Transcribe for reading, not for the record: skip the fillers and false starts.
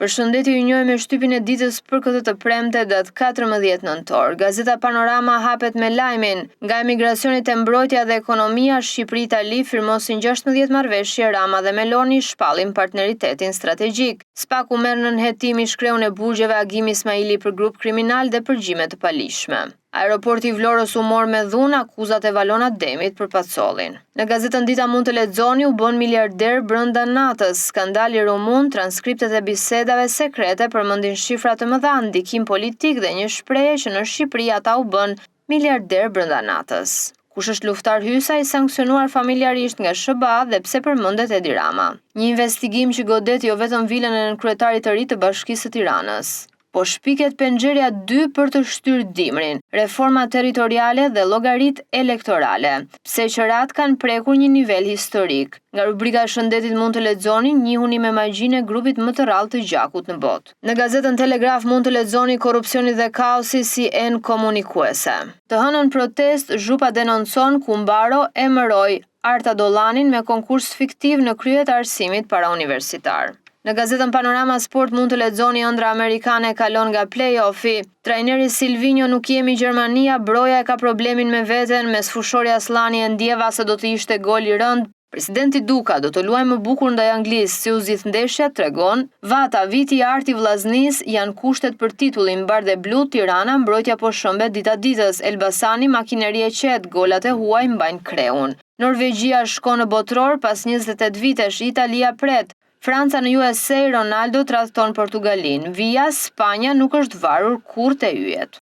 Përshëndetje ju njohim me shtypin e ditës për këtë të premte datë 14 nëntor. Gazeta Panorama hapet me lajmin Nga emigracioni te mbrojtja dhe ekonomia, Shqipëri-Itali firmosin 16 marrëveshje, Rama dhe Meloni shpallin partneritetin strategjik. SPAK-u merr nën hetim ish-kreun e burgjeve Agim Ismaili për grup kriminal dhe përgjime të paligjshme. Aeroporti i Vlorës u mor me dhunë, akuzat e Valona Demit për Pacollin. Në gazetën Dita mund të lexoni u bënë miliarderë brenda natës, skandali rumun, transkriptet e bisedave sekrete përmendin shifra të mëdha, ndikim politik dhe një shprehje që në Shqipëri ata u bënë miliarderë brenda natës. Kush është Luftar Hysa i sanksionuar familjarisht nga SHBA dhe pse përmendet Edi Rama? Një investigim që godet jo vetëm vilën e nënkryetarit të ri të Bashkisë së Tiranës. Po shpiket penxherja 2 për të shtyrë dimrin, reforma territoriale dhe llogaritë elektorale. Pse qeratë kanë prekur një nivel historik? Nga rubrika e shëndetit mund të lexoni njihuni me magjinë e grupit më të rrallë të gjakut në botë. Në gazetën Telegraf mund të lexoni korrupsioni dhe kaosi si enë komunikuese. Të hënën protestë, Zhupa denoncon Kumbaro emëroi Arta Dollanin me konkurs fiktiv në krye të arsimit parauniversitar. Në gazetën Panorama Sport mund të lexoni ëndrra amerikane kalon nga play-offi. Trajneri Silvinjo nuk jemi Gjermania, Broja e ka problemin me veten, mesfushori Asllani e ndjeva se do të ishte gol i rëndë. Presidenti Duka do të luajë më bukur ndaj Anglisë, si u zgjidh ndeshja tregon. Vata, viti i artë i Vllaznisë, janë kushtet për titullin, bardheblu, Tirana, mbrojtja po shembet dita ditës, Elbasani makineri e qetë, golat e huaj mbajnë kreun. Norvegjia shkon në Botëror pas 28 vitesh, Italia pret. Franca në USA, Ronaldo tradhton Portugalinë. Vija, Spanja nuk është varur kurrë te yjet.